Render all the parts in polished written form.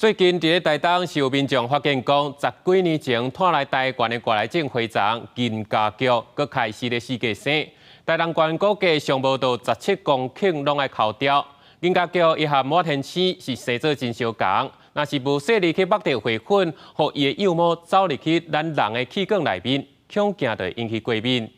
最近佇咧台東是有民眾發現講，十幾年前拖來台灣的外來種花叢銀莢菊，閣開始咧四界生。台東縣估計上無著17公頃攏愛剾掉。銀莢菊伊和滿天星是生做真相仝，若是無細膩去剝掉花粉，予伊的幼毛走入去咱人的氣管內面，恐驚就會引起過敏。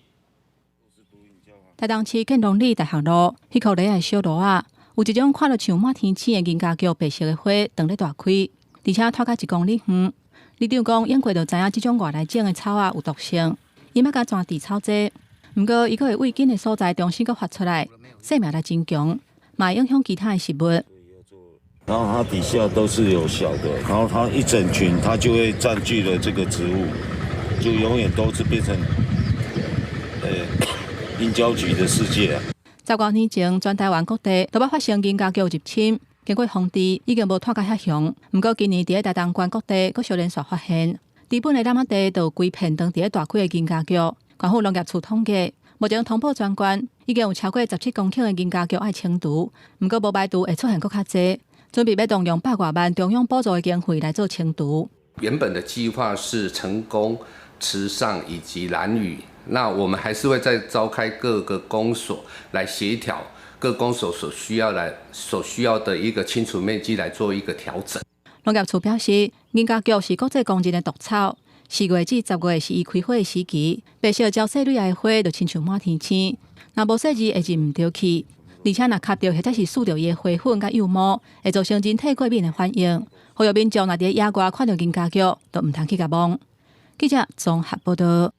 台東市建隆里大學路，彼箍犁仔的小路仔，有一種看著像滿天星的銀莢菊白色的花，當咧大開，而且拖甲1公里遠。里長講，養過就知影這種外來種的草仔有毒性，伊捌共專治草劑，毋過伊閣會為近的所在重新閣發出來，生命力真強，嘛會影響其他的植物。然後它底下都是有小的，然後它一整群，它就會佔據了這個植物，就永遠都是變成銀膠菊的世界啊。十外年前，全台灣各地都捌發生銀莢菊入侵，經過防治，已經無拖甲遐凶。毋過今年佇咧台東縣各地閣相連續發現，日本的楠仔地就有規片當佇咧大開的銀莢菊。縣府農業處統計，目前通報全縣已經有超過17公頃的銀莢菊愛清除，毋過無排除會出現閣較濟，準備欲動用百外萬中央補助的經費來做清除。原本的計劃是成功、池上以及蘭嶼。那我們還是會再召開各個公所來協調各公所所需要的一個清除面積來做一個調整。農業處表示，銀莢菊是國際公認的毒草，4月至10月是伊開花的時期，白色嬌細蕊的花就親像滿天星，若無細膩會入毋著去，而且若吸著或者是欶著伊的花粉佮幼毛，會造成人體過敏的反應。呼籲民眾若佇野外看著銀莢菊，就毋通去共摸。記者綜合報道。